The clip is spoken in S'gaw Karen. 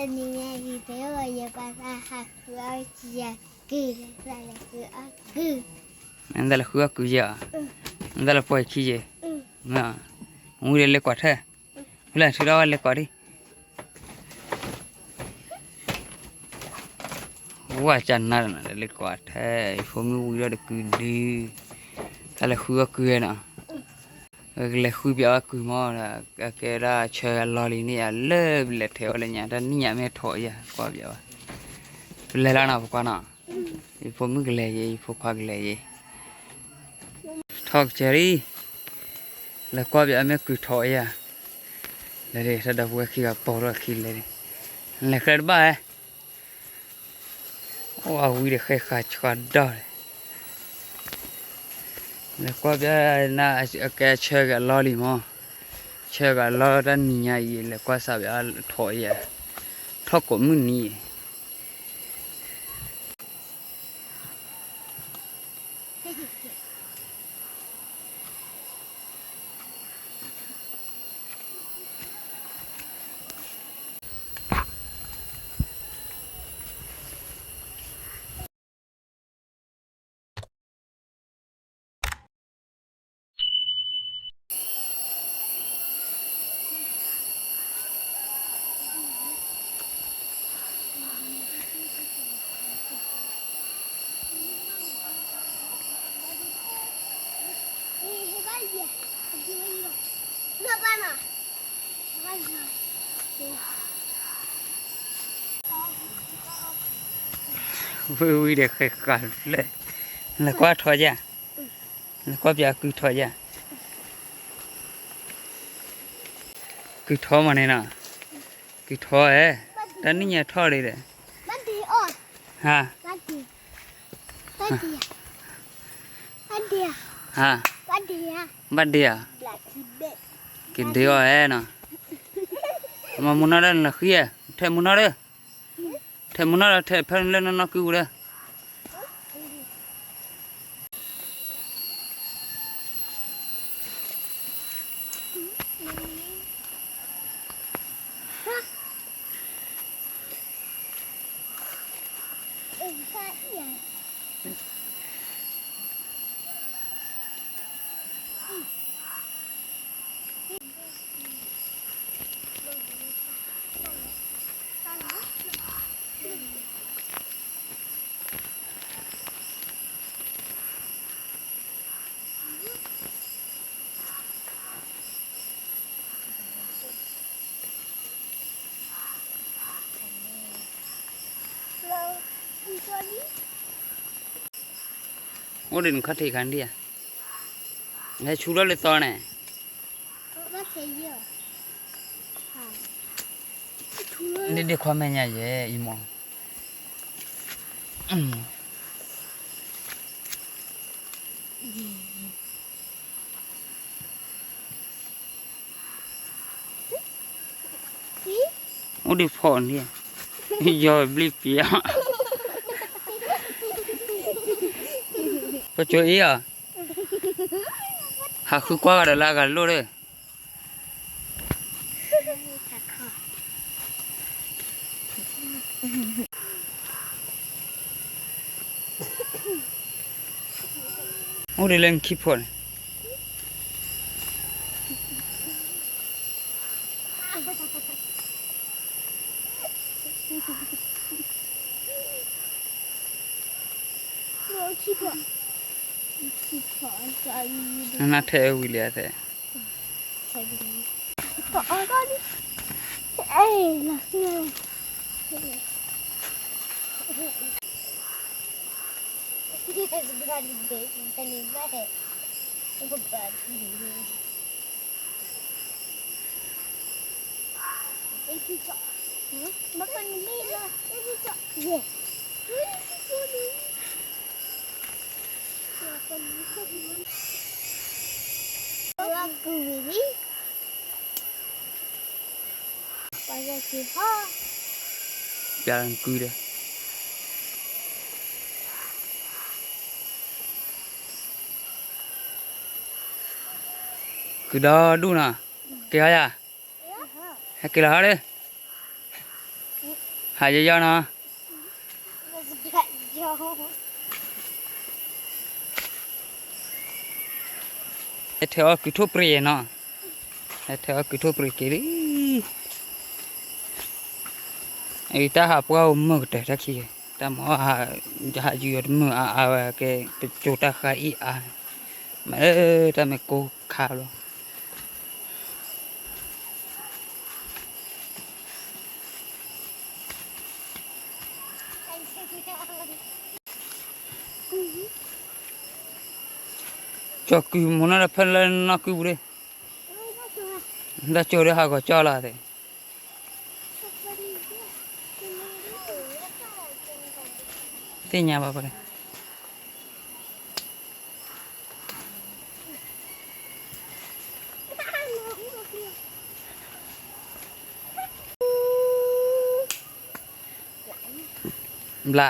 နံၤညါအံၤ တဲဝဲယပၢ်သးဟးဃုအီၣ်ကယၤကုၢ်, သးလဲၤဃုအီၣ်ကုၢ်, နသးလဲၤဃုအီၣ်ကုၢ်ယဲၢ်ဧါ, နသးလဲၤပှဲၤခံယဲၢ်, မ့ၢ်, ဝံၤဒီးလဲၤကွၢ်ထဲ, ဖဲလဲၣ်ထုးထီၣ်ဝဲလဲၤကွၢ်ဒံး ဝဲကနၣ်နၤ လဲၤကွၢ်ထဲ, ယဖိမုၣ်ဝံၤဒီးတကုၤဒု, သးလဲၤဃုအီၣ်ကုၢ်နီၤ, ကလဲၤဃုပၠးအီၣ်ကုၢ်မ့ၢ်ဒီး ကဲဒၣ်ဆၢဂၤလီၢ်လံန့ၣ်ယၤ လၢပလဲၤထဲးအီၣ်လၢညါ တၢ်နံၣ်ညါမ့ၢ်ထီၣ်ယၤ ကွၢ်ပၠးဝဲ, ပလဲၤလီၤနီၤ ပကွၢ်နီၤ, ယဖိမုၣ်ကလဲၤယဲၢ် ယဖိခွါကလဲၤယဲၢ် ထီၣ်ကစၢ်ရံ, လဲၤကွၢ်ပၠးမ့ၢ်ကုၢ်ထီၣ်ယၤ, လဲၤဒ် တၢ်ဒီပုၢ်ဝဲၢ်ခံဂၤပိာ်ထီၣ်ခံလဲၤဒ်, လဲၤချၢတဘၣ်ဧဲ, အိၣ်အဝံၤဒီးဃဲဃာ်ဆှီဒီး, လဲၤကွၢ်ပၠးနၤ ကဲဆၢဂၤလီၢ်လံမ့ၢ်, ဆၢဂၤလီၢ်တၢ်နံၤညါအံၤ လဲၤကွၢ်စးပၠးထီၣ်ယၤ, ထီၣ်ကိးမုၢ်နံၤ ဝံၤဝံၤဒီးဃဲဃာ်, လဲၤကွၢ်ထီၣ်ယၤ, လဲၤကွၢ်ပၠးကုၢ်ထီၣ်ယၤ, ကုၢ်ထီၣ်မးန့ၣ်နီၤ, ကုၢ်ထီၣ်ဧဲ, တၢ်နံၣ်ညါထီၣ်လံဒီး, ဟါ, ဟါ, ဘၣ်ဒ့ဧါ, ကဒ့အီၤဧဲနီၤ, မၤမူနီၢ်ဒီးနလီၤဃံဧဲ, ထဲမူနီၢ်ဒီး, ထဲမူနီၢ်ဒီး ထဲဖဲလၢနနီၢ်ကုၢ်ပူၤဒီး အိၣ်ဒံးနခီၣ်ထံးခါဒံးဧါ, ဟဲဆူထီၣ်လၢသီန့ၣ်, ဒ့ဒ့ခွါမဲာ်ညါယဲၢ်အံၤမး အိၣ်ဒံးဖီၣ်န့ၣ်, ယီၤဘျံးပျီ, ပကၠိအံၤဧါ, ဟးဃုကွၢ်ဂၤဒီးလၢအဂၤလိၣ်ဒီး အိၣ်ဒ်လၢနခံဖီၣ်န့ၣ်, နနၢ်ထဲအဝံၤလံအသး, ပျၢ်လၢနကုဒီး, ကုဒီဒူၣ်နီၤ, က့ၤဟီယၤ, ဟဲက့ၤလီၤဟီဒီး, ဟးယီယီနီၤ, ဟဲထဲအီၣ်ကုၤထိၣ်ပြံၤနီၤ, ဟဲထဲအီၣ်ကုၤထိၣ်ပြံၤက့ၤလံ, အံၤတၢ်ဟးပှၢ်အိၣ်မုာ်ကတၢၢ်တၢ်ခံဂ့ၤ, တၢ်မၤအီၣ်ဟး, ယဟးယူၤအီၤတမုာ်အါအါဝဲကဲ, ပကၠိတၢ်ဃါအံၣ်အါ, မ့ၢ်, တၢ်မ့ၢ်ကိၢ်ခါလီၤ. ကၠီၤကုၤမူနီၤဒီးဖဲလၢနီၢ်ကုၢ်ပူၤဒၣ်, တၢ်ကၠိၤဒီးဟးဂီၤကၠီလီၤသ့ၣ်, သ့ၣ်ညါဘၣ်ပှၤ, ဘျါ